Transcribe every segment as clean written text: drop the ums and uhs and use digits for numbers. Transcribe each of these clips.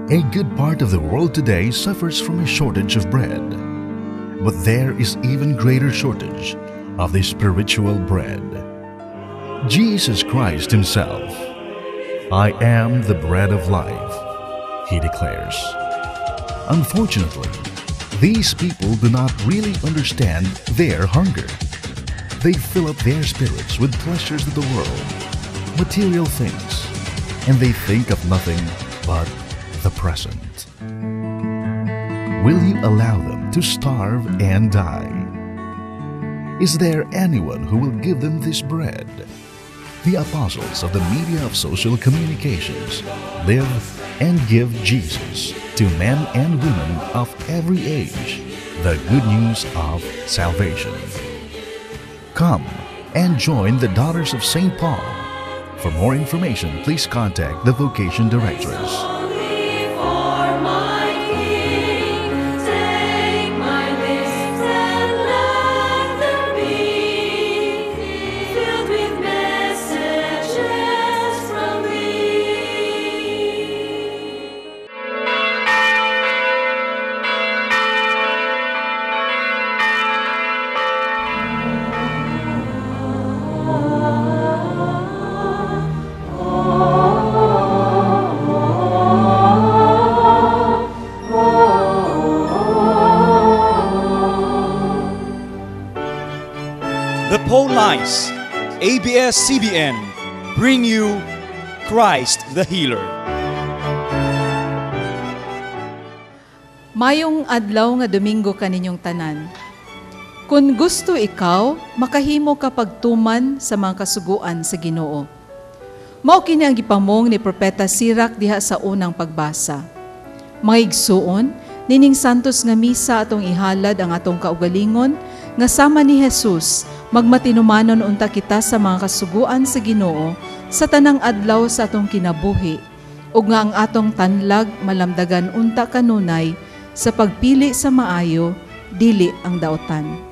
A good part of the world today suffers from a shortage of bread. But there is even greater shortage of the spiritual bread. Jesus Christ Himself, "I am the bread of life," He declares. Unfortunately, these people do not really understand their hunger. They fill up their spirits with pleasures of the world, material things, and they think of nothing but the present. Will you allow them to starve and die? Is there anyone who will give them this bread? The apostles of the media of social communications live and give Jesus to men and women of every age the good news of salvation. Come and join the Daughters of St. Paul. For more information, please contact the Vocation Directress. Only for my King, take my lips and let them be filled with messages from thee. The Phone Lines, ABS-CBN, bring you Christ the Healer. Mayong adlaw nga Domingo kaninyong tanan. Kung gusto ikaw, makahimo ka pagtuman sa mga kasuguan sa Ginoo. Mao kini ang gipamong ni Propeta Sirach diha sa unang pagbasa. Mga igsuon, nining santos nga misa atong ihalad ang atong kaugalingon nga sama ni Jesus, magmatinumanon unta kita sa mga kasuguan sa Ginoo sa tanang adlaw sa atong kinabuhi ug nga ang atong tanlag malamdagan unta kanunay sa pagpili sa maayo, dili ang daotan.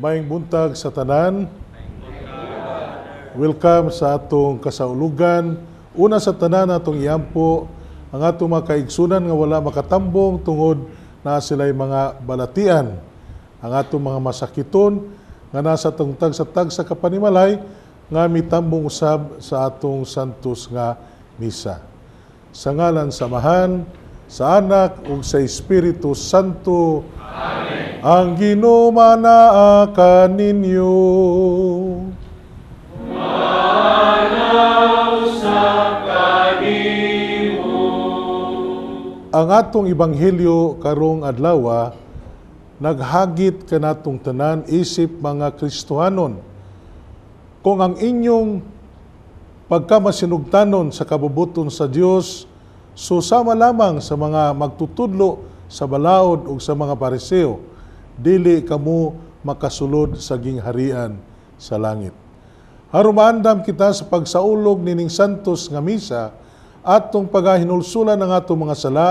Maayong buntag sa tanan. Welcome sa atong kasaulugan. Una sa tanan atong iampo ang atong mga kaigsunan nga wala makatambong tungod na sila'y mga balatian. Ang atong mga masakiton nga nasa tungtag sa tag sa kapanimalay nga mitambong usab sa atong santos nga misa. Sa ngalan sa Amahan, sa Anak ug sa Espiritu Santo. Amen. Ang Ginoo manaa kaninyo. Ang atong ebanghelyo karong adlawa naghagit kanatong tanan isip mga Kristohanon. Kung ang inyong pagkamasinugtanon sa kabubuton sa Dios susama lamang sa mga magtutudlo sa balaod ug sa mga Pariseo, dili kamo makasulod sa gingharian sa langit. Aron maandam kita sa pagsaulog nining santos nga misa, atong pagahinulsulan ang atong mga sala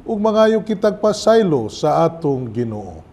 ug mangayo kitag pasaylo sa atong Ginoo.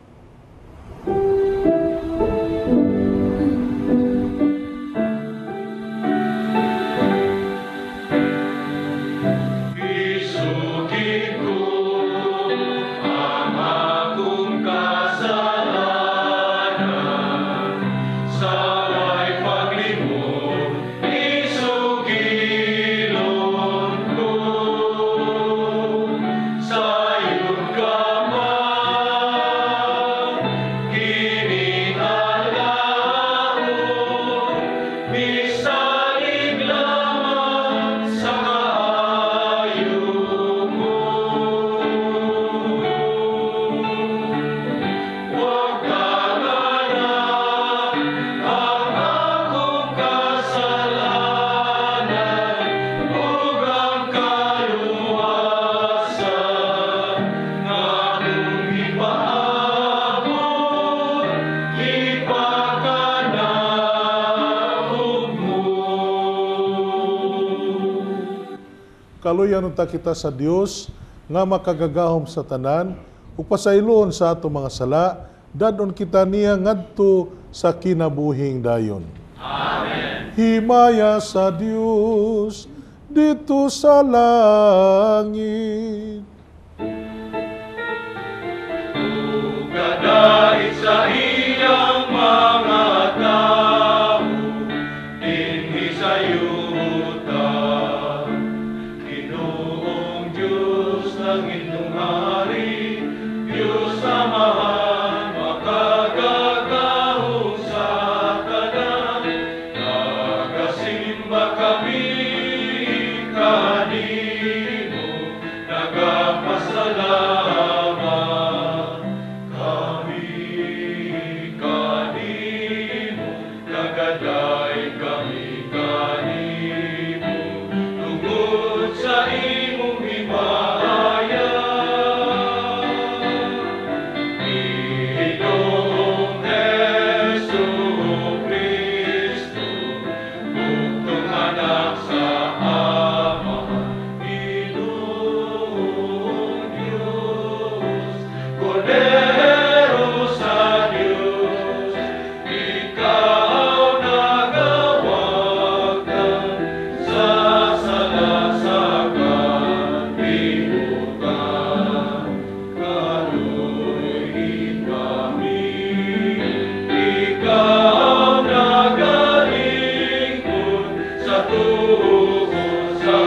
Kaluyan unta kita sa Dios nga makagagahom sa tanan ug pasayloon sa atong mga sala, dadon kita niya ngadto sa kinabuhing dayon. Amen. Himaya sa Dios dito sa langit. Ug sa iyang mga tao dinhi sa yuta, Ginoong Diyos, langit ng hari, Diyos Amahan, makagagahom sa tanan, nagasimba kami kanimo, nagapasalamat kami kanimo, nagaday kami kanimo, tungod sa imong himaya. Ginoong Hesus Kristo, bugtong anak sa Ama, Ginoong Diyos, Kordero sa Diyos, ikaw nagawagtang sa sala sa kalibutan. Kaluoy kami, ikaw nagalingkod sa tuo sa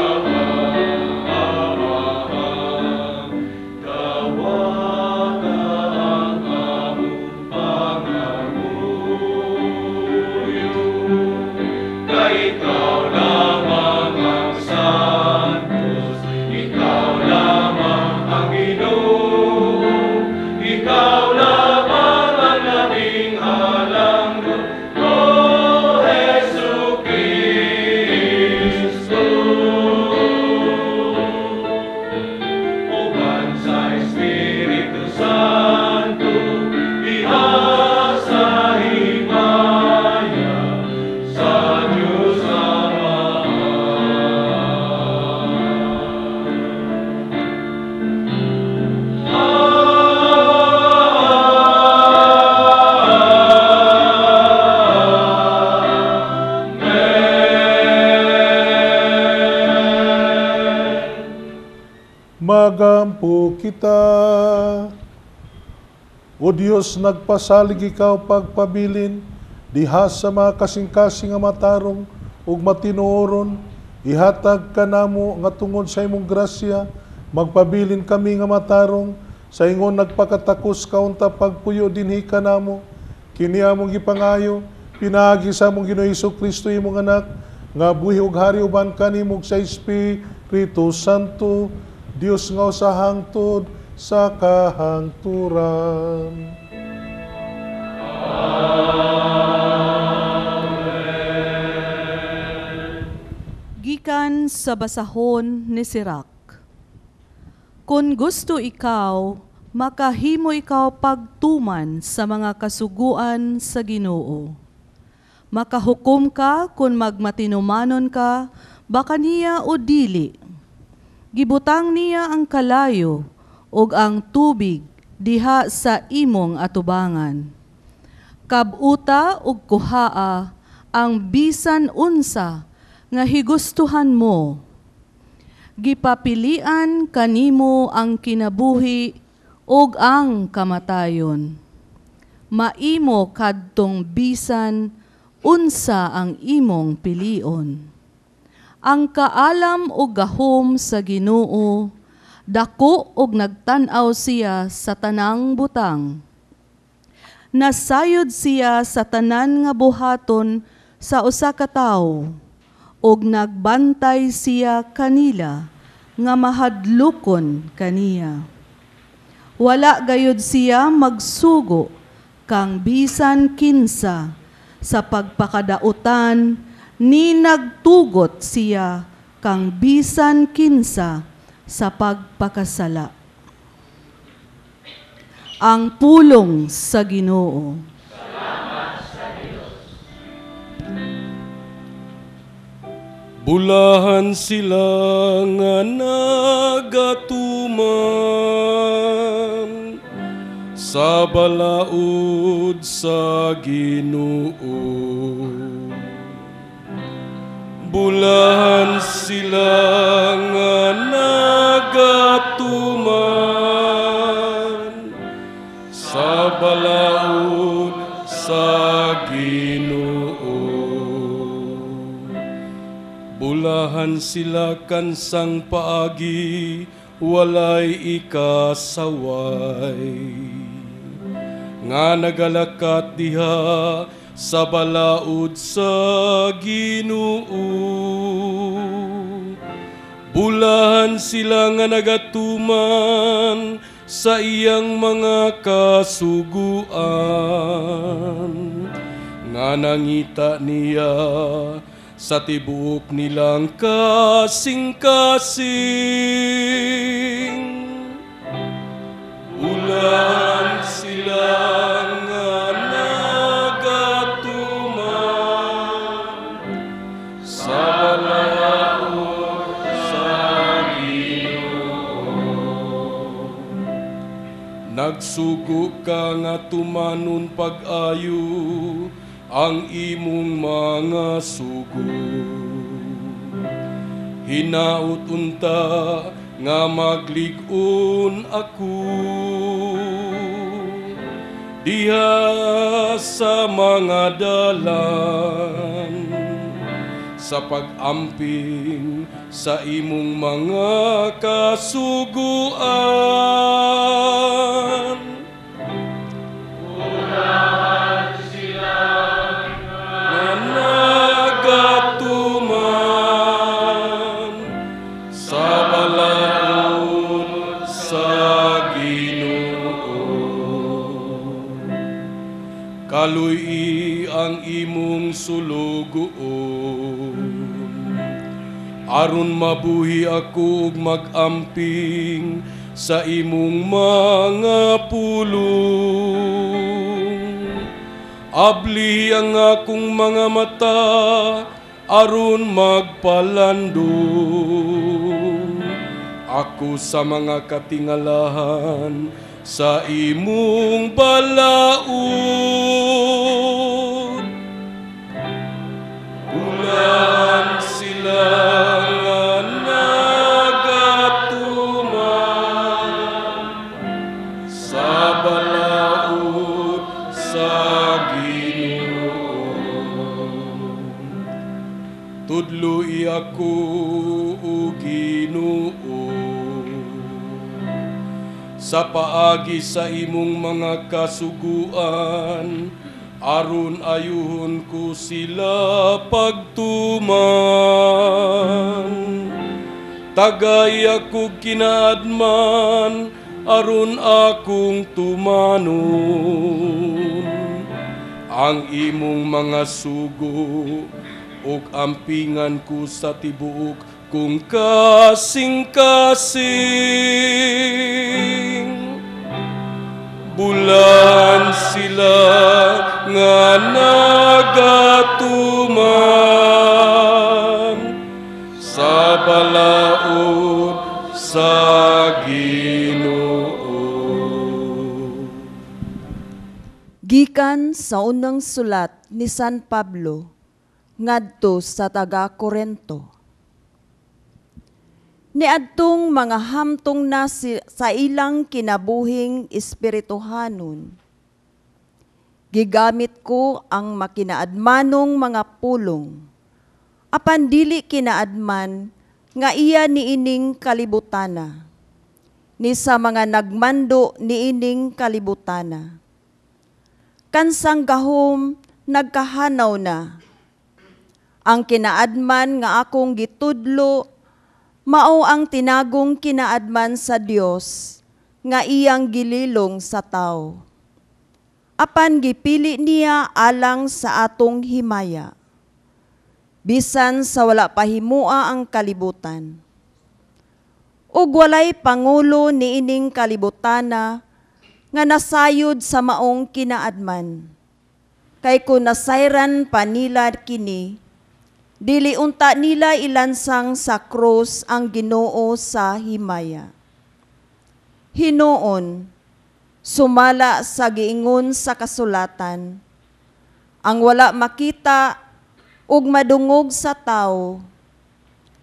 Amahan. Dawata ang among pangamuyo, kay ikaw lamang ang santos, ikaw lamang ang Ginoo, ikaw lamang ang labing halangdon, O Hesus Kristo. Uban sa Espiritu Santo, diha sa himaya, sa Diyos Ama. Amen. Magampo kita. O Dios, nagpasalig ikaw pagpabilin diha sa mga kasing-kasing nga matarong ug matinuoron, ihatag kanamo nga tungod sa imong grasya magpabilin kami nga matarong sa ingon nagpakatakos kaunta pagpuyo dinhi kanamo. Kini among gipangayo pinaagi sa among Ginoong Hesus Kristo, imong anak, nga buhi ug hari uban kanimo sa Espiritu Santo, Dios nga usa hangtod sa kahangturan. Gikan sa basahon ni Sirach. Kung gusto ikaw, makahimo ikaw pagtuman sa mga kasuguan sa Ginoo. Makahukom ka kung magmatinumanon ka, baka niya o dili. Gibutang niya ang kalayo ug ang tubig diha sa imong atubangan. Kabuta ug kuhaa ang bisan unsa nga higustuhan mo. Gipapilian kanimo ang kinabuhi ug ang kamatayon. Maimo kadtong bisan unsa ang imong pilion. Ang kaalam ug gahom sa Ginoo, dako og nagtan-aw siya sa tanang butang. Nasayod siya sa tanan nga buhaton sa usa ka tawo, ug nagbantay siya kanila nga mahadlokon kaniya. Wala gayud siya magsugo kang bisan kinsa sa pagpakadautan, ni nagtugot siya kang bisan kinsa sa pagpakasala. Ang pulong sa Ginoo. Salamat sa Dios. Bulahan sila nga nagatuman sa balaod sa Ginoo. Bulahan sila nga nagatuman sa balaod sa Ginoo. Bulahan sila kansang paagi, walay ikasaway, nga nagalakat diha sa balaod sa Ginoo. Bulahan sila nga nagatuman sa iyang mga kasuguan, nga nangita niya sa tibuok nilang kasing-kasing. Bulahan sila nga nagatuman sa balaod sa Ginoo. Nagsugo ka nga tumanon pag-ayo ang imong mga sugo. Hinaut unta nga maglig-on ako diha sa mga dalan, sa pag-amping sa imong mga kasuguan. Bulahan sila nga nagatuman sa balaod sa Ginoo. Kaluy-i ang imong sulugoon, aron mabuhi ako ug mag-amping sa imong mga pulong. Abli ang akong mga mata aron magpalandong ako sa mga katingalahan sa imong balaod. Bulahan sila nga nagatuman sa balaod sa Ginoo. Tudloi ako, o Ginoo, sa paagi sa imong mga kasuguan, aron ayuhon ko sila pagtuman. Tagay ako kinaadman, aron akong tumanon ang imong mga sugo, ug ampingan ko sa tibuok kong kasing-kasing. Bulahan sila nga nagatuman sa balaod sa Ginoo. Gikan sa unang sulat ni San Pablo ngadto sa taga Korento. Niadtong mga hamtong na sa ilang kinabuhing espirituhanon, gigamit ko ang makinaadmanong mga pulong, apan dili kinaadman nga iya niining kalibutana, ni sa mga nagmando niining kalibutana. Kansang gahom nagkahanaw na, ang kinaadman nga akong gitudlo, mao ang tinagong kinaadman sa Dios nga iyang gililong sa tao. Apan gipili niya alang sa atong himaya, bisan sa wala pahimua ang kalibutan. Ug walay pangulo niining kalibutana nga nasayod sa maong kinaadman. Kay kun nasayran pa nila kini, Dili unta nila ilansang sa krus ang Ginoo sa himaya. Hinuon, sumala sa giingon sa kasulatan, ang wala makita ug madungog sa tawo,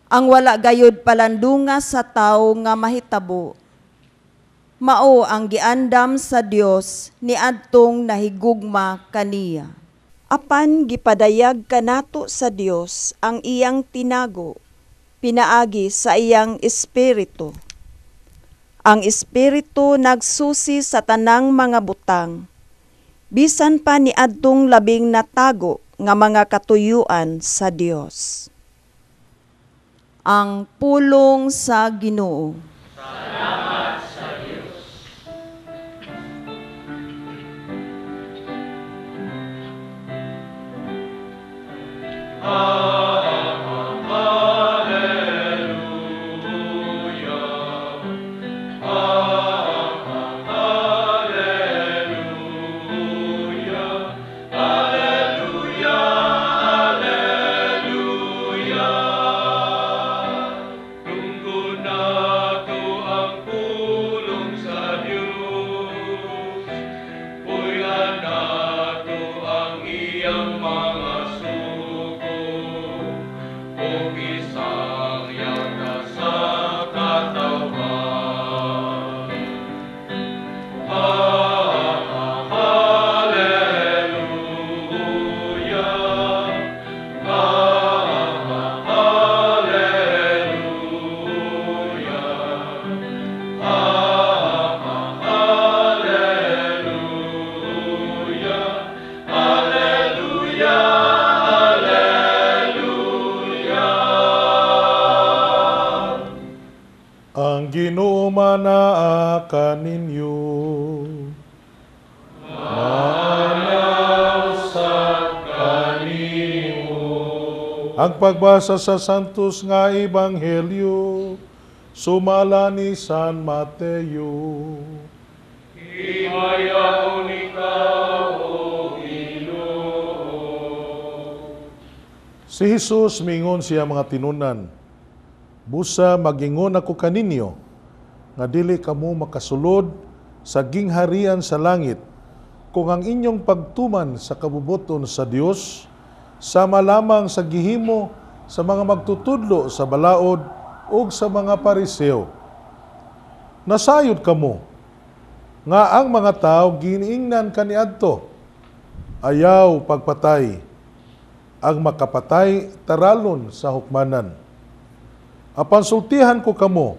ang wala gayud palandunga sa tawo nga mahitabo, mao ang giandam sa Dios niadtong nahigugma kaniya. Apan gipadayag kanato sa Dios ang iyang tinago, pinaagi sa iyang Espiritu. Ang Espiritu nagsusi sa tanang mga butang, bisan pa niadtong labing natago nga mga katuyuan sa Dios. Ang pulong sa Ginoo. Salamat sa Dios. Alleluia. Alleluia. Alleluia. Alleluia. Tungkol nato ang pulong sa Dios, puy-an nato ang iyang mga sugo, ug isangyaw ta sa katawhan. Alleluia. Alleluia. Alleluia. Alleluia. Alleluia. Ang Ginoo manaa kaninyo. Maanaw sa kanimo. Ang pagbasa sa Santos nga Ebanghelyo sumala ni San Mateo. Himayaon ikaw, O Ginoo. Si Jesus mingon siya mga tinunan, busa magingon ako kaninyo, nga dili kamo makasulod sa gingharian sa langit, kung ang inyong pagtuman sa kabubuton sa Dios, sama lamang sa gihimo sa mga magtutudlo sa balaod ug sa mga Pariseo. Nasayod kamo nga ang mga tao giniingnan kaniadto, ayaw pagpatay, ang makapatay taralon sa hukmanan. Apan sultihan ko kamo,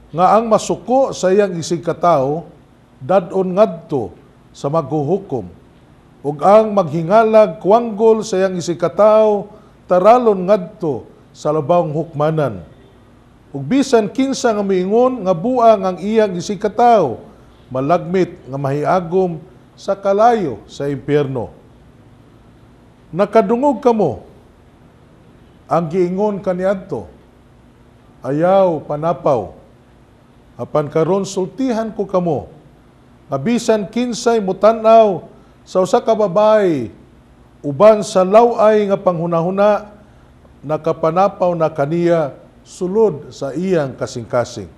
nga ang masuko sa iyang isig katawo, dad-on ngadto sa maghuhukom, ug ang maghingalag kuwanggol sa iyang isig katawo, taralon ngadto sa labawng hukmanan. Ug bisan kinsa nga miingon nga buang ang iyang isig katawo, malagmit nga mahiagom sa kalayo sa impyerno. Nakadungog kamo ang giingon kaniadto, ayaw panapaw. Apan karon sultihan ko kamo, nga bisan kinsay mutan-aw sa usa ka babae uban sa law-ay nga panghunahuna, nakapanapaw na kaniya sulod sa iyang kasing-kasing.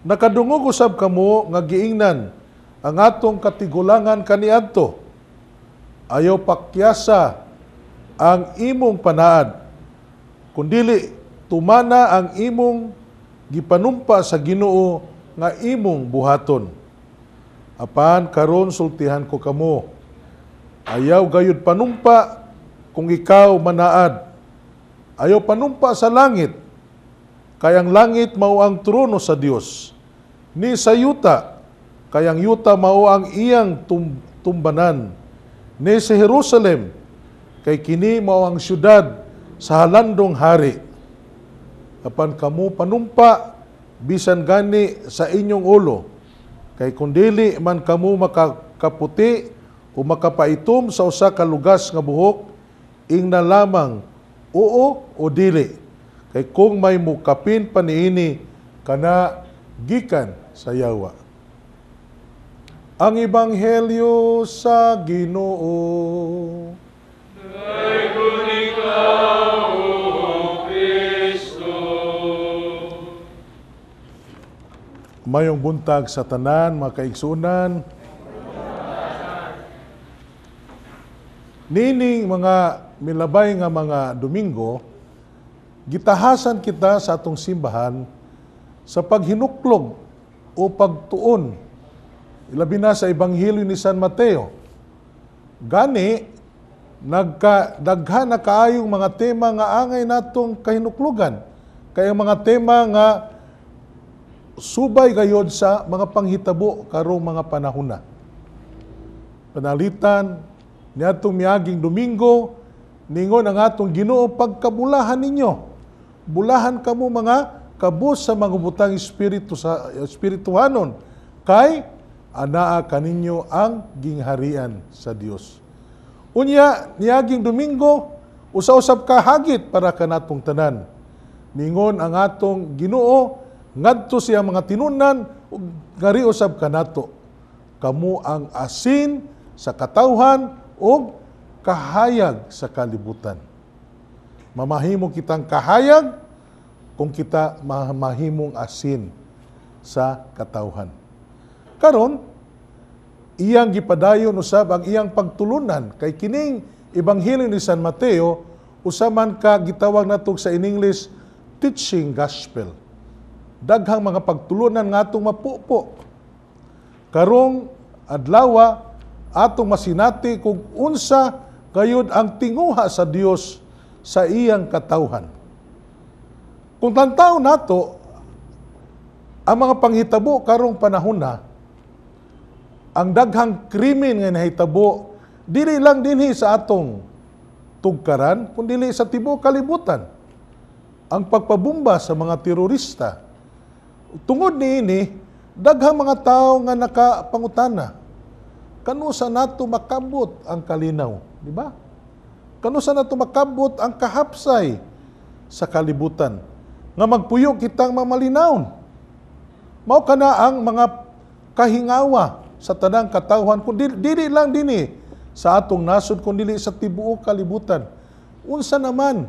Nakadungog usab kamo nga giingnan ang atong katigulangan kaniadto, ayaw pakyasa ang imong panaad, kundili tumana ang imong gipanumpa sa Ginoo nga imong buhaton. Apan karon sultihan ko kamo, ayaw gayud panumpa kung ikaw manaad. Ayaw panumpa sa langit, kay ang langit mao ang trono sa Dios, ni sa yuta, kay ang yuta mao ang iyang tumbanan, ni sa Jerusalem, kay kini mao ang syudad sa halandong hari. Apan kamo panumpa bisan gani sa inyong ulo, kay kun dili man kamo makakaputi o makapaitom sa usa ka lugas nga buhok, ingna lamang oo o dili, kay kung may mukapin pa niini, kana gikan sa yawa. Ang Ebanghelyo sa Ginoo. Daiguni Mayong buntag sa tanan, mga kaigsunan. Nining mga milabay nga mga Domingo, gitahasan kita sa atong simbahan sa paghinuklog o pagtuon, ilabi na sa Ebanghelyo ni San Mateo. Gani, nagkadaghan na kaayong mga tema nga angay natong kahinuklogan. Kaya mga tema nga subay gayod sa mga panghitabo karong mga panahon na. Panalitan niadtong miaging Domingo, ningon ang atong Ginoo, pagkabulahan ninyo. Bulahan kamo mga kabus sa mga butang espiritu sa espirituhanon, kay anaa kaninyo ang gingharian sa Dios. Unya niaging Domingo, usa-usab ka hagit para kanatong tanan. Ningon ang atong Ginoo ngadto siya mga tinunan ug ngari usab kanato. Kamo ang asin sa katawhan ug kahayag sa kalibutan. Mamahimo kitang kahayag kung kita mamahimong asin sa katawhan. Karon, iyang gipadayon usab ang iyang pagtulunan kay kining Ebanghelyo ni San Mateo usa man ka gitawag nato sa in English teaching gospel. Daghang mga pagtulunan nga atong mapupo. Karong adlawa atong masinati kung unsa gayud ang tinguha sa Dios sa iyang katawhan. Kung tantaw nato ang mga panghitabo karong panahon na, ang daghang krimen nga nahitabo dili lang dinhi sa atong tugkaran, kundi sa tibuok kalibutan. Ang pagpabumba sa mga terorista. Tungod niini, daghang mga tawo nga nakapangutana, kanusa nato makabot ang kalinaw, di ba? Kanusa nato makabot ang kahapsay sa kalibutan nga magpuyo kitang mamalinawon. Mao kana ang mga kahingawa sa tanang katawhan, kun dili lang dinhi sa atong nasod, kun dili sa tibuok kalibutan. Unsa naman?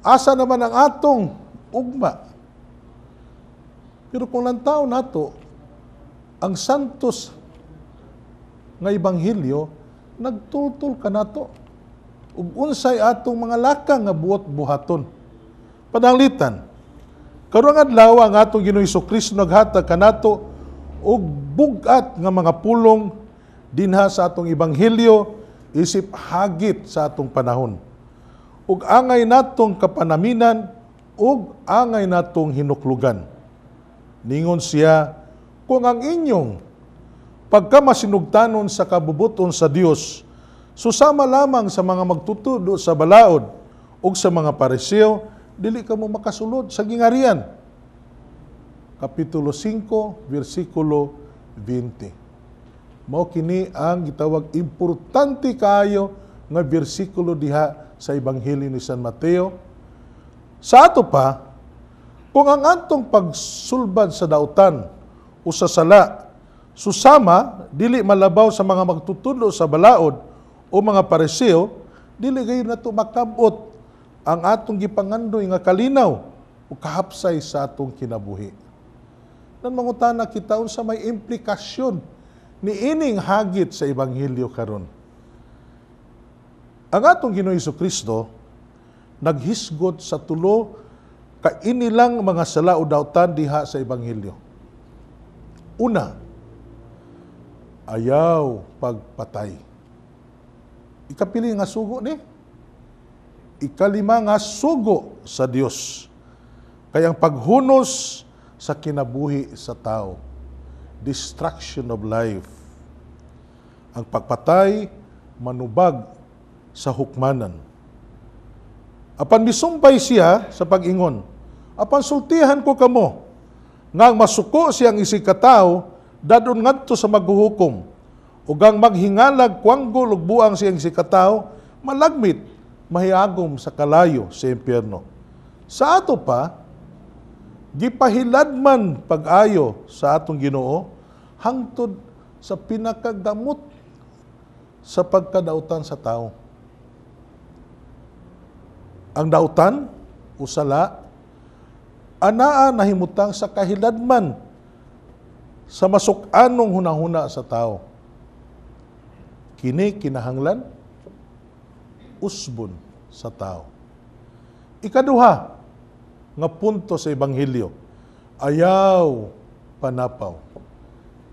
Asa naman ang atong ugma? Pero kung lantaw nato ang santos nga ebanghelyo, nagtultol kanato ug unsay atong mga lakang nga buot buhaton. Pananglitan, karong adlaw ang atong Ginoong Hesukristo naghatag kanato og bug-at nga mga pulong dinha sa atong ebanghelyo isip hagit sa atong panahon. Ug angay natong kapanaminan ug angay natong hinuklugan. Ningon siya, kung ang inyong pagkamasinugtanon sa kabubuton sa Dios, susama lamang sa mga magtutudo sa balaod ug sa mga Pariseo, dili kamo makasulod sa gingarian. Kapitulo 5, versikulo 20. Mao kini ang gitawag importante kaayo nga bersikulo diha sa Ebanghelyo ni San Mateo. Sa ato pa, kung ang antong pagsulbad sa dautan o sa sala, susama, dili malabaw sa mga magtutudlo sa balaod o mga Pariseo, dili gayon nato makabot ang atong gipangandoy nga kalinaw o kahapsay sa atong kinabuhi. Nan mangutana kita unsa may implikasyon ni ining hagit sa Ebanghelyo karon. Ang atong Ginoong Hesukristo naghisgot sa tulo kainilang mga sala o dautan diha sa Ebanghelyo. Una, ayaw pagpatay. Ikapili nga sugo ni. Ikalima nga sugo sa Dios. Kay ang paghunos sa kinabuhi sa tao, destruction of life. Ang pagpatay, manubag sa hukmanan. Apan misumpay siya sa pag-ingon, apan sultihan ko kamo, nga ang masuko siyang isig katawo, dadon ngadto sa maghuhukom, ug ang maghingalag kwanggol ug buang siyang isig katawo, malagmit, mahiagom sa kalayo sa impyerno. Sa ato pa, gipahiladman pag-ayo sa atong Ginoo hangtod sa pinakagamot sa pagkadautan sa tao. Ang dautan o sala, anaa nahimutang sa kahiladman sa masuk-anong hunahuna sa tao. Kini kinahanglan usbon sa tao. Ikaduha nga punto sa ebanghelyo, ayaw panapaw.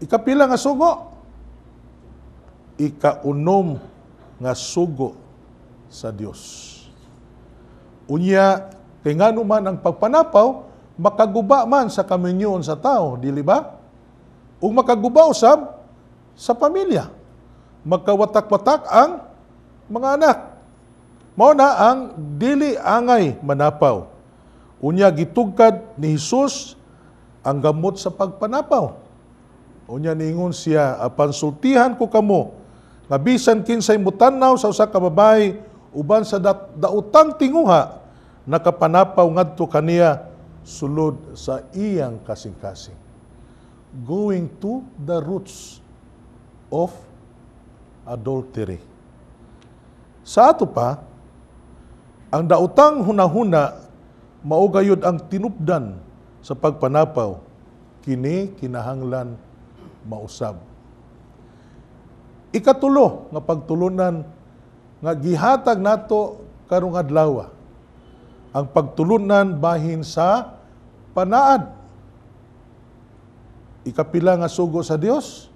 Ikapila nga sugo? Ikaunom nga sugo sa Dios. Unya, kay ngano man ang pagpanapaw, makaguba man sa kaminyoon sa tao, dili ba? Ug makaguba usab sa pamilya. Magkawatak-watak ang mga anak. Mao na ang dili angay manapaw. Unya, gitugkad ni Hesus ang gamot sa pagpanapaw. Unya, niingon siya, apan sultihan ko kamo, nga bisan kinsay mutan-aw sa usa ka babae uban sa daotang tinguha, nakapanapaw ngadto kaniya sulod sa iyang kasing-kasing. Going to the roots of adultery. Sa ato pa, ang daotang hunahuna mao gayud ang tinupdan sa pagpanapaw, kini kinahanglan mausab. Ikatulo nga pagtulunan nga gihatag nato karong adlaw, ang pagtulunan bahin sa panaad. Ikapila nga sugo sa Dios?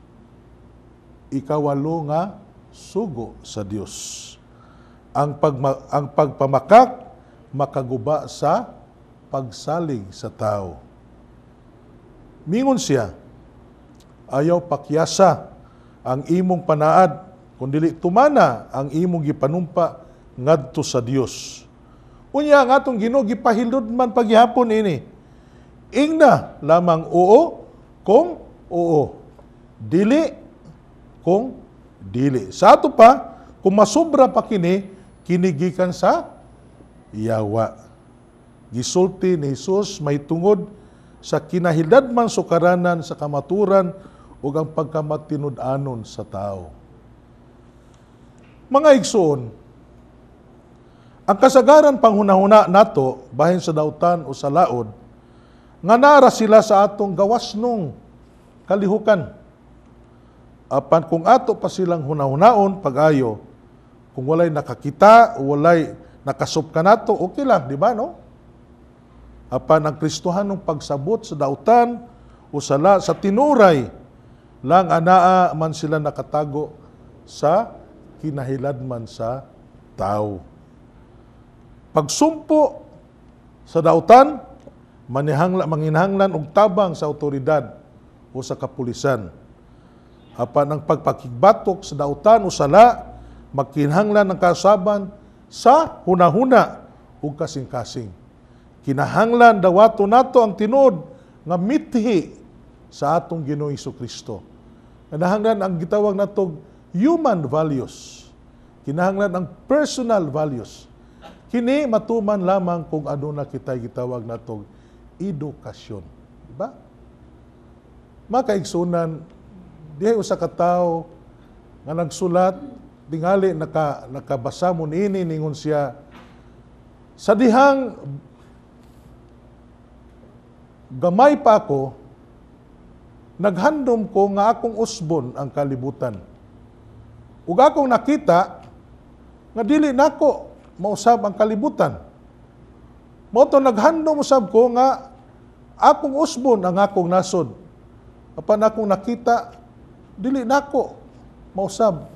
Ikawalo nga sugo sa Dios. Ang pagpamakak makaguba sa pagsalig sa tao. Mingon siya, ayaw pakyasa ang imong panaad, kung dili tumana ang imong gipanumpa ngadto sa Dios. Unya, ang atong Ginoo gipahilod man paghihapon ini. Ingna lamang oo kung oo, dili kung dili. Sa ato pa, kung masobra pa kini, kini gikan sa yawa. Gisulti ni Hesus may tungod sa kinahilad man sukaranan sa kamaturan ug ang pagkamatinud-anon sa tao. Mga igsoon, ang kasagaran panghunahuna nato bahin sa dautan o sa laod, nga nara sila sa atong gawasnong kalihukan. Apan kung ato pa silang hunahunaon pag-ayo, kung walay nakakita o walay nakasup ka nato, okay lang, di ba, no? Apan ang Kristohanong pagsabot sa dautan o sa tinuray, lang anaa man sila nakatago sa kinahiladman sa tao. Pagsumpo sa dautan, manginahanglan og tabang sa otoridad o sa kapulisan. Apan ang pagpakigbatok sa dautan o sala, magkinahanglan ng kasaban sa hunahuna ug kasing-kasing. Kinahanglan dawato nato ang tinuod nga mithi sa atong Ginoong Kristo. Kinahanglan ang gitawag natog human values. Kinahanglan ang personal values. Kini matuman lamang kung ano na kita gitawag natog edukasyon. Diba? Makaigsunan, dihay usa ka tawo nga nagsulat, tingali nakabasa mo niini, ningon siya, sa dihang gamay pa ako, naghandom ko nga akong usbon ang kalibutan. Ug akong nakita nga dili nako mausab ang kalibutan. Mao to naghandom usab ko nga akong usbon ang akong nasod. Apan akong nakita dili nako mausab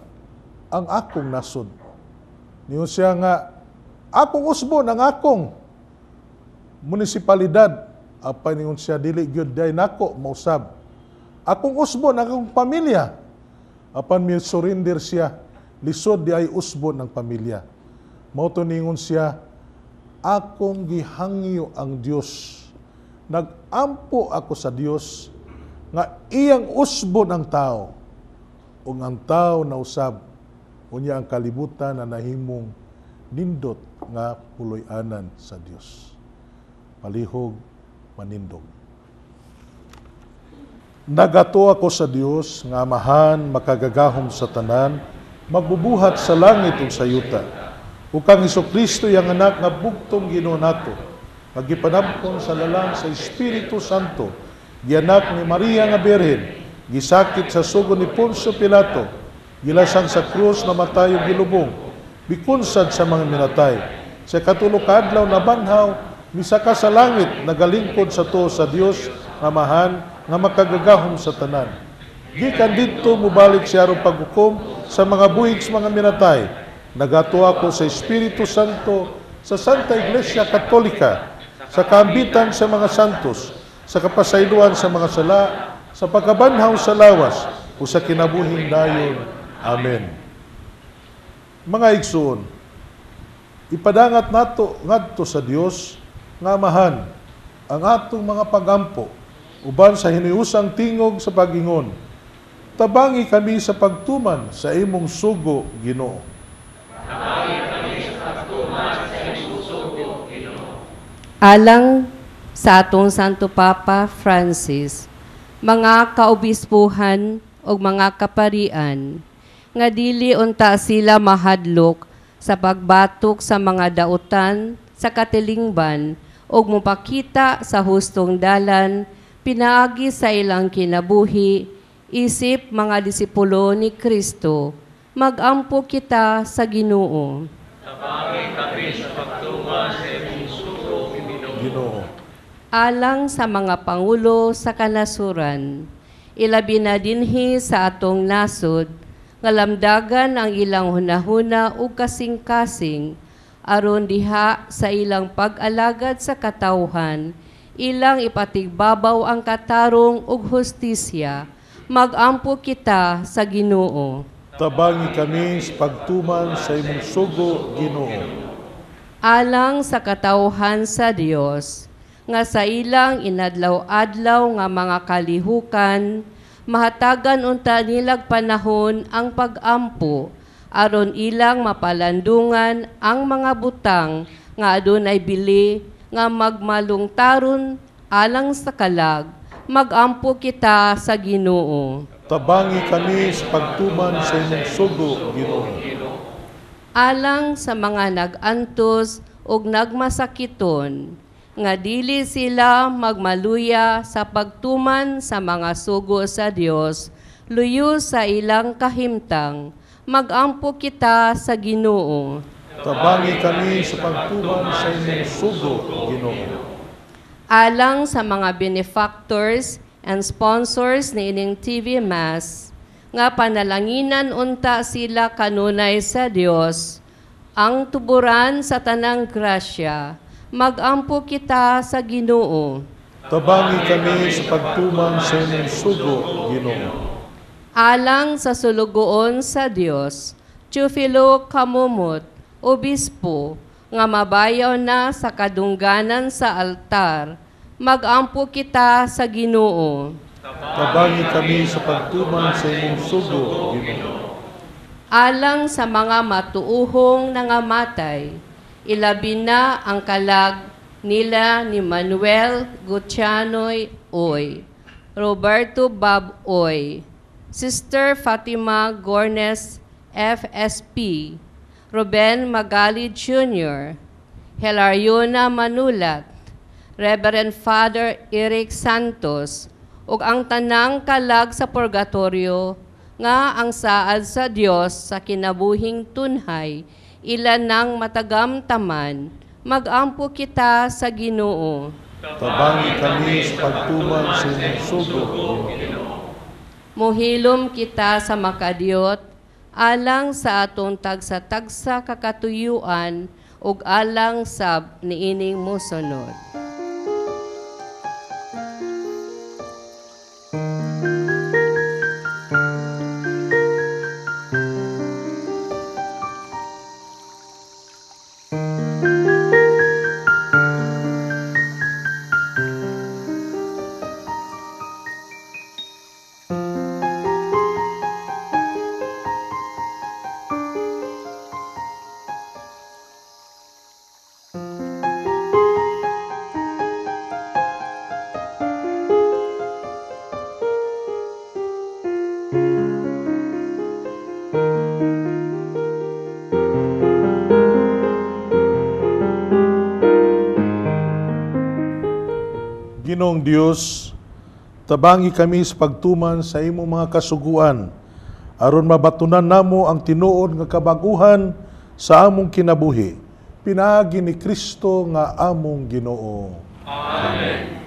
ang akong nasod. Niyo siya nga akong usbon ang akong munisipalidad. Apan ningon siya dili gyud day nako mausab. Akong usbon ang akong pamilya. Apan mi surrender siya, lisod di ay usbon ang pamilya. Mao to ningon siya, akong gihangyo ang Dios. Nagampo ako sa Dios nga iyang usbon ang tao. Ug ang tao nausab, unya ang kalibutan na nahimong nindot nga puloy-anan sa Dios. Palihog manindog. Nagato ako sa Dios nga Amahan makagagahom sa tanan, magbubuhat sa langit ug sa yuta. Ug kang Hesukristo iyang anak nga bugtong Ginoo nato, nga gipanabkon sa lalang sa Espiritu Santo, Gianak ni Maria nga Birhen, gisakit sa sugo ni Poncio Pilato, gilasang sa krus, namatay ug gilubong, bikunsad sa mga minatay. Sa katulo ka adlaw nabanhaw, misaka sa langit, nagalingkod sa tuo sa Dios nga Amahan nga makagagahom sa tanan. Gikan didto mobalik siya aron paghukom sa mga buhig sa mga minatay. Nagatuo ako sa Espiritu Santo, sa Santa Iglesia Katolika, sa kaambitan sa mga santos, sa kapasayloan sa mga sala, sa pagkabanhaw sa lawas, o sa kinabuhing dayon. Amen. Mga igsoon, ipadangat nato ngadto sa Dios nga Amahan ang atong mga pagampo uban sa hiniusang tingog sa pag-ingon. Tabangi kami sa pagtuman sa imong sugo, Ginoo. Tabangi kami sa pagtuman sa imong sugo, Ginoo. Alang sa atong Santo Papa Francis, mga kaobispuhan ug mga kaparian, nga dili unta sila mahadlok sa pagbatok sa mga dautan sa katilingban ug mopakita sa hustong dalan pinaagi sa ilang kinabuhi isip mga disipulo ni Kristo. Magampo kita sa Ginoo. Tabangi kami sa pagtuman sa imong sugo, Ginoo. Alang sa mga pangulo sa kanasuran, ilabi na dinhi sa atong nasod, nga lamdagan ang ilang hunahuna ug kasing-kasing, aron diha sa ilang pag-alagad sa katawhan, ilang ipatigbabaw ang katarong ug hustisya. Magampo kita sa Ginoo. Tabangi kami sa pagtuman sa imong sugo, Ginoo. Alang sa katawhan sa Dios, nga sa ilang inadlaw-adlaw nga mga kalihukan, mahatagan unta nilag panahon ang pag-ampo, aron ilang mapalandungan ang mga butang nga adunay bili nga magmalungtaron alang sa kalag. Magampo kita sa Ginoo. Tabangi kami sa pagtuman sa imong sugo, Ginoo. Alang sa mga nag-antos ug nagmasakiton, nga dili sila magmaluya sa pagtuman sa mga sugo sa Dios, luyo sa ilang kahimtang. Magampo kita sa Ginoo. Tabangi kami sa pagtuman sa imong sugo, Ginoo. Alang sa mga benefactors and sponsors niining TV Mass, nga panalanginan unta sila kanunay sa Dios, ang tuburan sa tanang grasya. Magampo kita sa Ginoo. Tabangi kami sa pagtuman sa imong sugo, Ginoo. Alang sa sulugoon sa Dios, Teofilo Camomot, Obispo, nga mabayaw na sa kadungganan sa altar, magampo kita sa Ginoo. Tabangi kami sa pagtuman sa imong sugo, Ginoo. Alang sa mga matuuhong nangamatay, ilabi na ang kalag nila ni Manuel Gutianoy Oy, Roberto Bob Oy, Sister Fatima Gornes FSP, Ruben Magali Jr., Hilariona Manulat, Reverend Father Eric Santos, ug ang tanang kalag sa purgatorio nga ang saad sa Dios sa kinabuhing tunhay, ilan nang matagamtaman. Magampo kita sa Ginoo. Tabangi kami sa pagtuman sa imong sugo, Ginoo. Muhilom kita sa makadiyot alang sa atong tagsa-tagsa kakatuyuan ug alang sab niining mosunod. Ginoong Dios, Tabangi kami sa pagtuman sa imong mga kasuguan, aron mabatunan namo ang tinuod nga kabaguhan sa among kinabuhi. Pinaagi ni Kristo nga among Ginoo. Amen.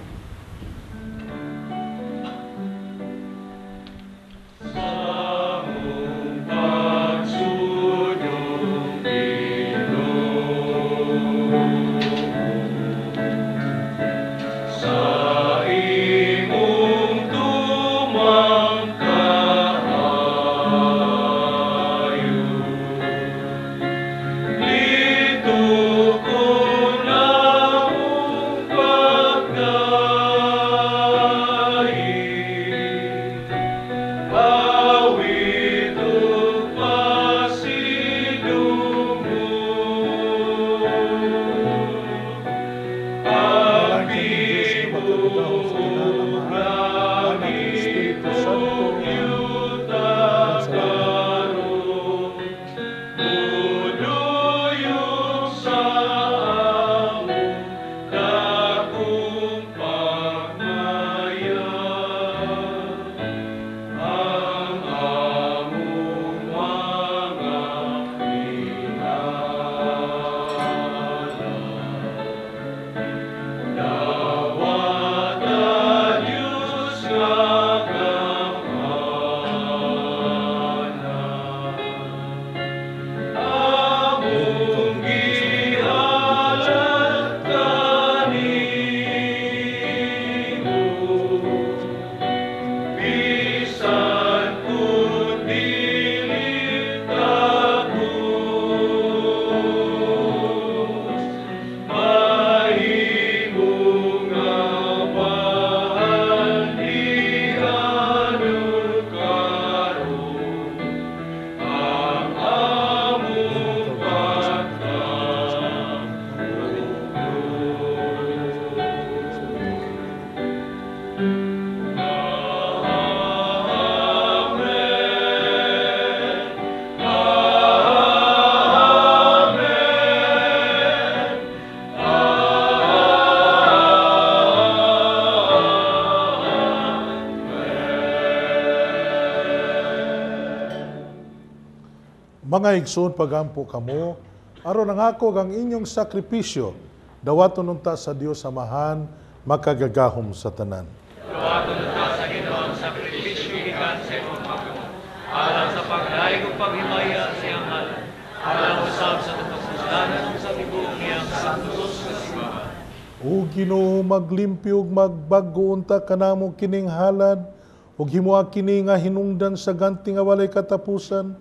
Mga igsoon, pagampo kamo, aron nangako ang inyong sakripisyo, dawaton unta sa Dios Amahan, makagagahom sa tanan. Dawaton unta sa Ginoo ang sakripisyo gikan sa imong mga alang sa pagdayeg ug paghimaya sa iyang ngalan, alang usab sa katapusdanan ug sa tibuok niyang santos nga simbahan. O Ginoo, maglimpyo ug magbag-o unta kanamo kining halad, ug himoa kini nga hinungdan sa ganti nga walay katapusan,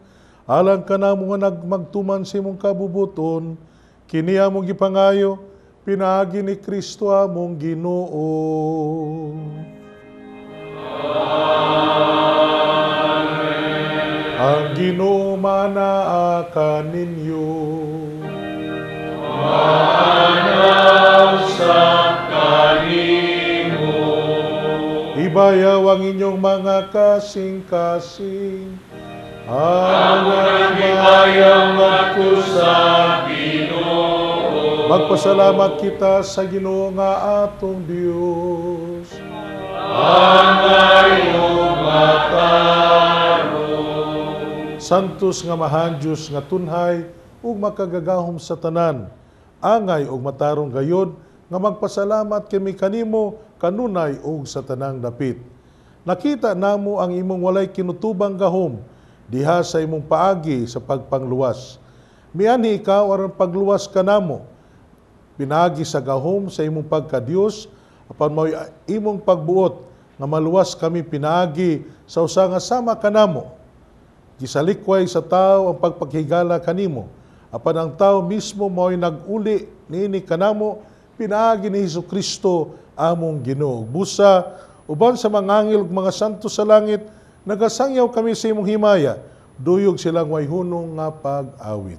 alang kanamo nga nagmagtuman sa imong kabubuton, kini among gipangayo, pinaagi ni Kristo among Ginoo. Amen. Ang Ginoo manaa kaninyo. Maanaw sa kanimo. Ibayaw ang inyong mga kasing-kasing. Ang ibayaw ngadto sa Ginoo. Magpasalamat kita sa Ginoo nga atong Dios. Angay ug matarong. Santos nga mahan Dios nga tunhay ug makagagahom sa tanan. Angay ug matarong gayod nga magpasalamat kami kanimo kanunay ug sa tanang dapit. Nakita namo ang imong walay kinutubang gahom diha sa imong paagi sa pagpangluwas. Mianhi ikaw aron pagluwas kanamo. Pinaagi sa gahom sa imong pagka-Dios, apan mao'y imong pagbuot nga maluwas kami pinaagi sa usa nga sama kanamo. Gisalikway sa tao ang pagpaghigala kanimo, apan ang tao mismo mao'y nag-uli niini kanamo pinaagi ni Hesus Kristo among Ginoo. Busa uban sa mga anghel ug mga santo sa langit, nagasangyaw kami sa imong himaya, duyog silang way hunong nga pag-awit.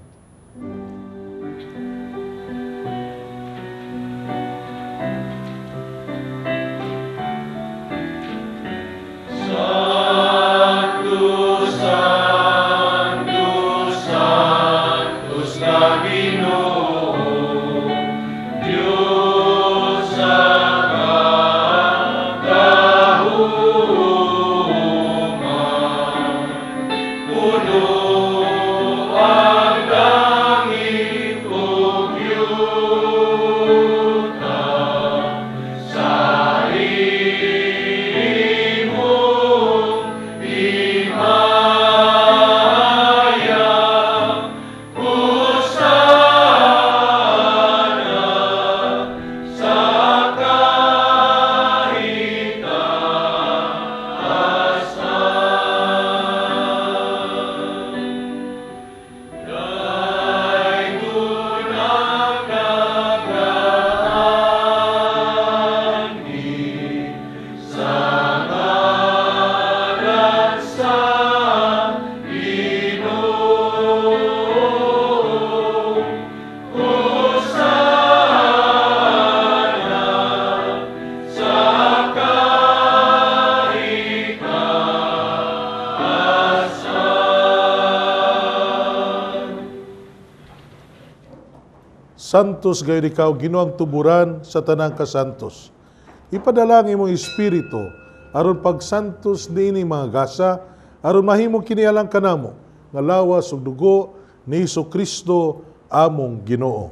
Santo, Santo, Santos nga Ginoo, Dios sa kagahuman. Santos gayud ikaw, Ginoo, ang tuburan sa tanang kasantos. Ipadala ang imong espiritu aron pagsantos niini mga gasa, aron mahimo kini alang kanamo nga lawas ug dugo ni Hesukristo among Ginoo.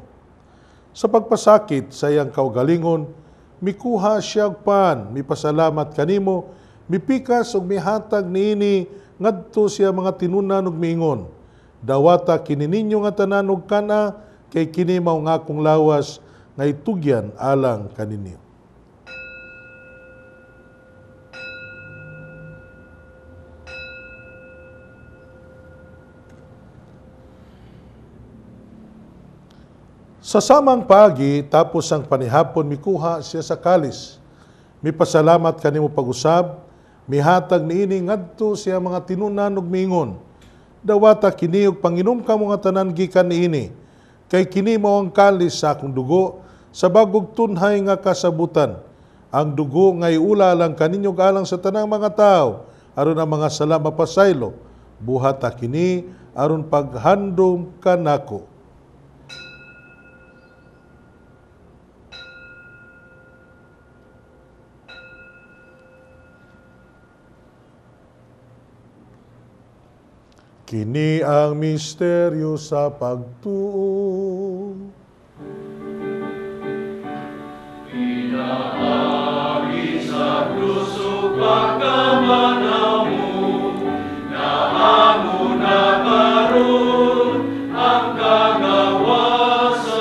Sa pagpasakit sa iyang kaugalingon, mikuha siya og pan, mipasalamat kanimo, mipikas ug mihatag niini ngadto siya mga tinunan ug miingon, dawata kini ninyo nga tanan og kana, kay kini mao nga akong lawas nga itugyan alang kaninyo. Sa samang pagi, tapos ang panihapon, mikuha siya sa kalis. Mipasalamat kanimo pag-usab, mihatag niini ngadto siya mga tinunan ug miingon, dawata kini ug panginom kamo nga tanan gikan niini, kay kini mao ang kalis sa akong dugo sa bagong tunhay nga kasabutan. Ang dugo nga iula lang kaninyo alang sa tanang mga tawo, aron ang mga sala mapasaylo. Buhata kini aron paghandom kanako. Kini ang misteryo sa pagtuo. Pinaagi sa krus ug pagkamanaw mo, naamo na karon ang kagawasan.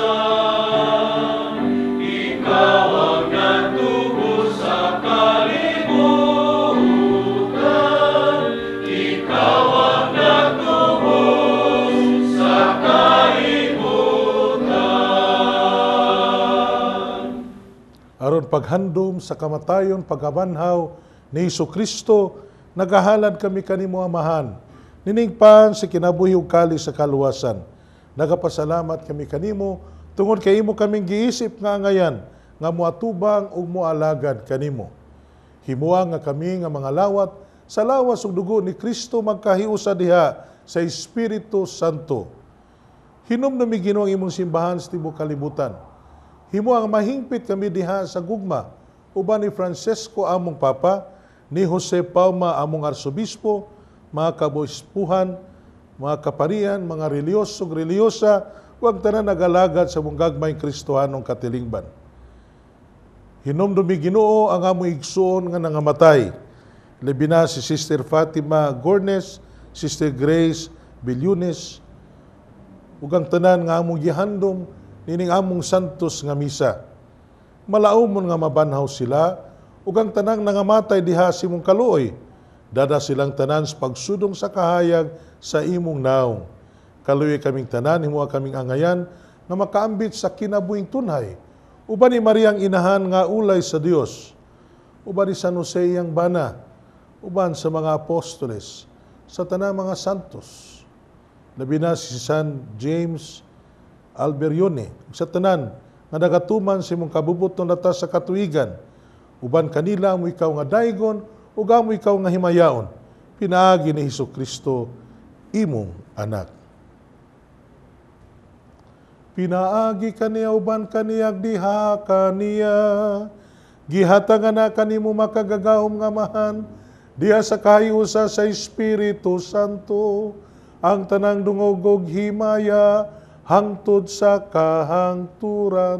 Ikaw ang nagtubos sa kalibutan, ikaw ang nagtubos sa kalibutan. Aron paghandom sa kamatayon, pagkabanhaw ni Hesukristo, nagahalad kami kanimo Amahan. Niningpan sa kinabuhi ug kalis sa kaluwasan. Nagapasalamat kami kanimo tungod kay imo kaming giisip nga angayan nga moatubang ug moalagad kanimo. Himua nga kami nga mga lawat sa lawas ug dugo ni Kristo magkahiusa diha sa Espiritu Santo. Hinumdumi Ginoo ang imong simbahan sa tibuok kalibutan. Himua nga mahingpit kami diha sa gugma uban ni Francesco among Papa, ni Jose Palma among Arsobispo, mga kabispuhan, mga kaparian, mga reliyoso ug reliyosa, ug tanan nagalagad sa mong gagmayng Kristohanong katilingban. Hinumdumi Ginoo ang among igsuon nga nangamatay. Labi na si Sister Fatima Gornes, Sister Grace Billunes, ug ang tanan nga among gihandom nining among santos nga misa. Malaumon nga mabanhaw sila, ug ang tanang nangamatay diha sa imong kaluoy. Dada silang tanan sa pagsudong sa kahayag sa imong naong. Kaluoy kaming tanan, himuha kaming angayan nga makaambit sa kinabuhing tunhay. Uban ni Mariang inahan nga ulay sa Dios, uban ni San Jose iyang bana, uban sa mga apostoles, sa tanang mga santos. Labi na si San James Alberione, sa tanan nga nagatuman sa imong kabubuton latas sa katuigan. Uban kanila amo ikaw nga daygon ug amo ikaw nga himayaon, pinaagi ni Hesukristo imong anak. Pinaagi kaniya uban kaniyag diha kaniya, gihatangan na kanimo makagagahom nga Amahan, diha sa kahiusa sa Espiritu Santo, ang tanang dungog ug himaya hangtod sa kahangturan.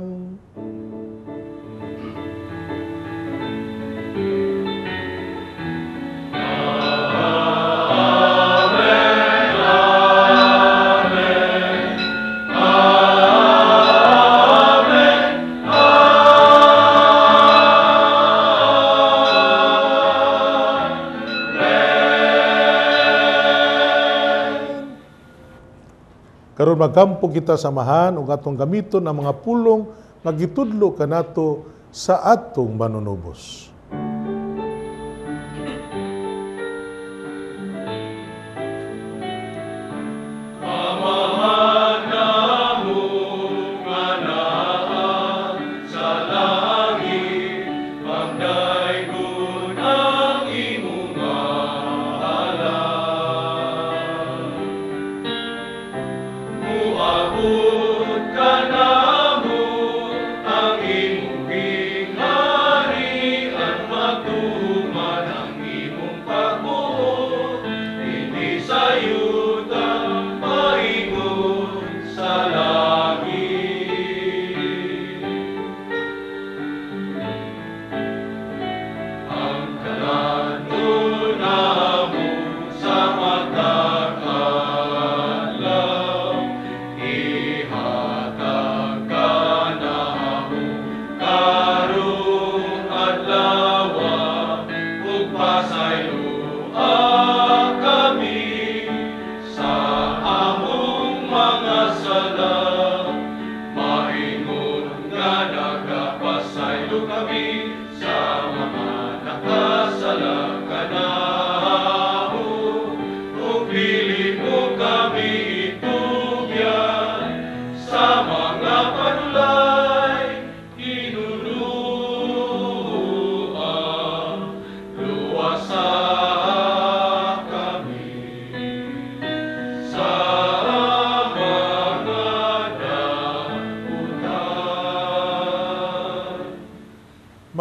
Amen, amen, amen, amen. Karon magkampo kita samahan ug atong gamiton ang mga pulong nga gitudlo kanato sa atong manunubos. Amahan namo nga naa sa langit, pagdaygon ang imong ngalan. Muabot ka namo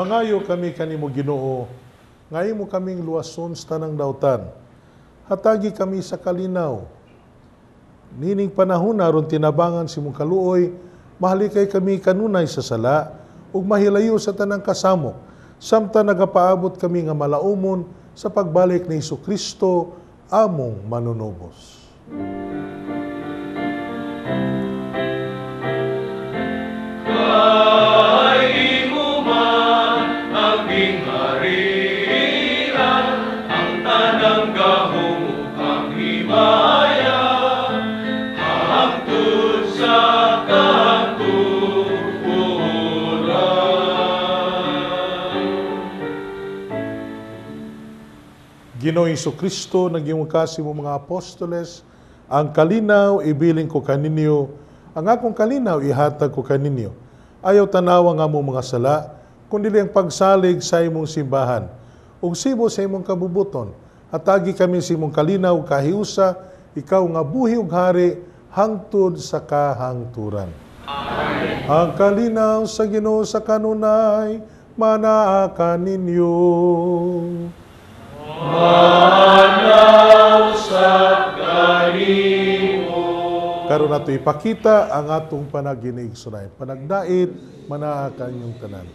Mangayo kami kanimo Ginoo, nga imo kaming luwason sa tanang dautan. Hatagi kami sa kalinaw. Nining panahon aron tinabangan sa imong kaluoy, mahalikay kami kanunay sa sala ug mahilayo sa tanang kasamok, samtang nagapaabot kami nga malaumon sa pagbalik ni Hesukristo among manunubos. Kay imo man ang gingharian, ang tanang gahom ug ang himaya, hangtod sa kahangturan. Ginoong Hesukristo, naging kasi mo mga apostoles, ang kalinaw ibilin ko kaninyo, ang akong kalinaw ihatag ko kaninyo. Ayaw tanawa nga mo mga sala, kundi ang pagsalig sa imong simbahan. Ug sibo sa imong kabubuton, hatagi kami sa imong kalinaw kahiusa, ikaw nga buhi ug hari, hangtod sa kahangturan. Amen. Ang kalinaw sa Ginoo sa kanunay, manaa kaninyo. Manaw sa kanimo. Karon nato ipakita ang atong panaginig sunay. Panagdait, manaa kanyong tanan.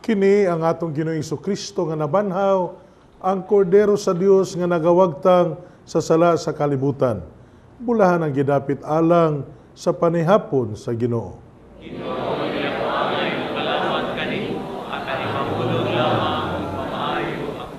Kini ang atong Ginoong Hesukristo nga nabanhaw, ang kordero sa Dios nga nagawagtang sa sala sa kalibutan. Bulahan ang gidapit alang sa panihapon sa Ginoo. Ginoo, ginoo, kalamat kanimo, at animahulog lamang ug mamaayo ang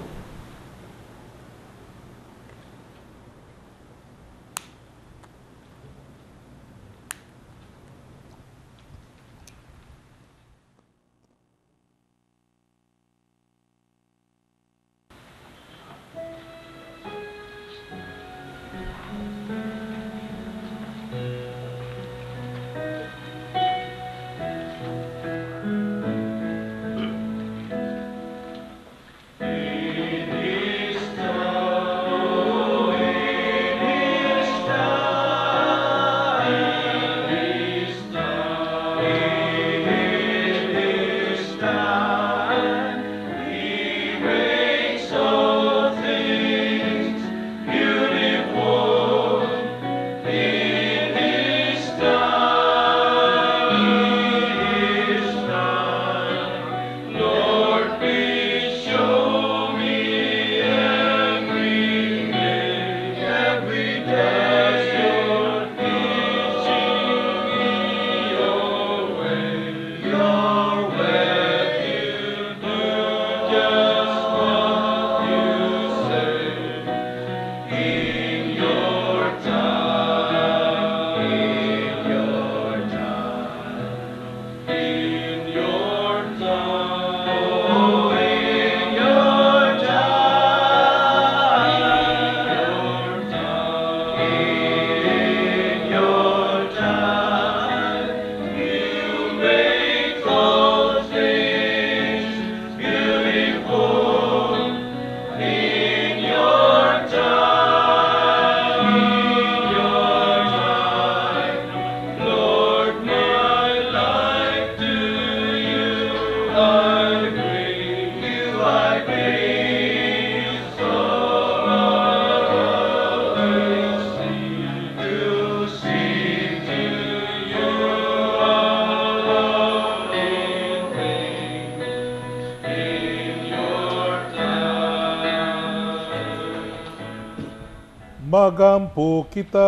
Magampo kita.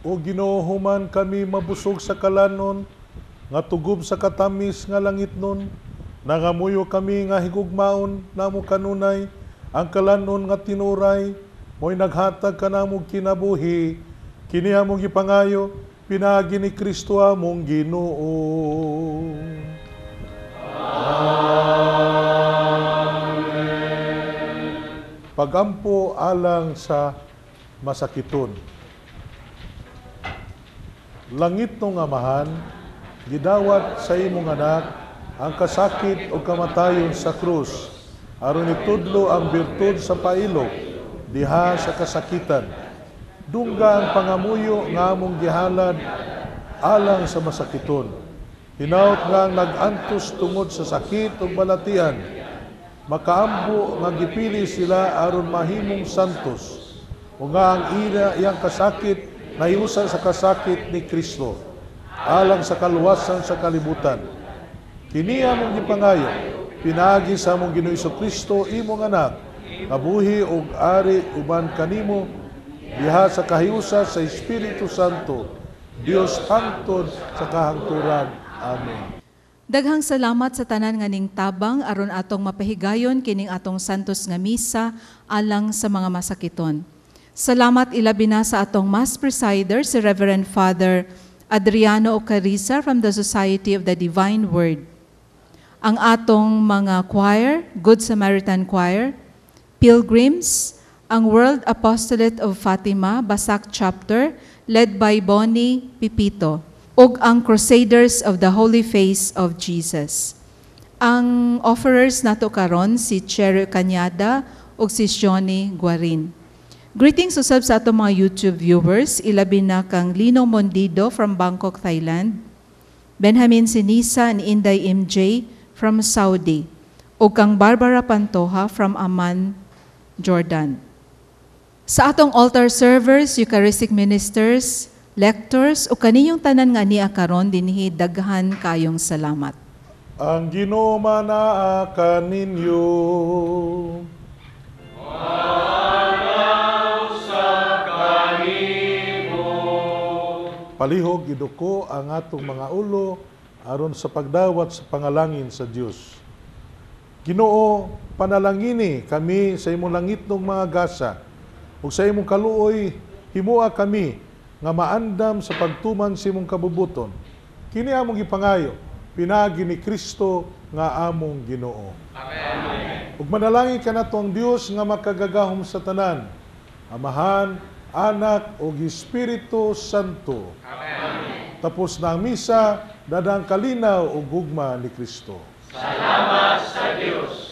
O Ginoo, human kami mabusog sa kalanon, nga tugob sa katamis nga langitnon, nangamuyo kami nga higugmaon namo kanunay ang kalanon nga tinuray, mo'y naghatag kanamo kinabuhi, kini among gipangayo, pinaagi ni Kristo among Ginoo. Amen. Pagampo alang sa masakiton. Langitnong Amahan, gidawat sa imong anak ang kasakit o kamatayon sa krus, aron itudlo ang birtud sa pailok diha sa kasakitan. Dungga ang pangamuyo nga among gihalad alang sa masakiton. Hinaut nga ang nag-antos tungod sa sakit ug balatian, makaambo nga gipili sila aron mahimong santos, o nga ang ila iyang kasakit nahiusa sa kasakit ni Kristo, alang sa kaluwasan sa kalibutan. Kini among gipangayo, pinaagi sa among Ginoo Kristo, imong anak, kabuhi ug ari uban kanimo diha sa kahiusa sa Espiritu Santo, Dios hangtod sa kahangturan. Amen. Daghang salamat sa tanan nga ning tabang aron atong mapahigayon kining atong santos nga misa alang sa mga masakiton. Salamat ilabi na sa atong Mass Presider, si Reverend Father Adriano Ocariza from the Society of the Divine Word. Ang atong mga choir, Good Samaritan Choir, Pilgrims, ang World Apostolate of Fatima, Basak Chapter, led by Bonnie Pipito, ug ang Crusaders of the Holy Face of Jesus. Ang offerers nato karon si Cherry Cañada ug si Johnny Guarin. Greetings usab sa atong mga YouTube viewers, ilabi na kang Lino Mondido from Bangkok, Thailand, Benjamin Sinisa and Inday MJ from Saudi, ug kang Barbara Pantoja from Amman, Jordan. Sa atong altar servers, Eucharistic ministers, lectors, ug kaninyong tanan nga niya karon dinhi, daghan kayong salamat. Ang Ginoo manaa kaninyo. Palihog iduko ang atong mga ulo aron sa pagdawat sa pangalangin sa Dios. Ginoo, panalangini kami sa imong langitnong mga gasa ug sa imong kaluoy himoa kami nga maandam sa pagtuman sa imong kabubuton. Kini among gipangayo pinaagi ni Kristo nga among Ginoo. Amen. Ug manalangin kanato ang Dios nga makagagahom sa tanan, Amahan, Anak ug Espiritu Santo. Amen. Tapos na ang misa, dadang kalinaw ug gugma ni Kristo. Salamat sa Dios.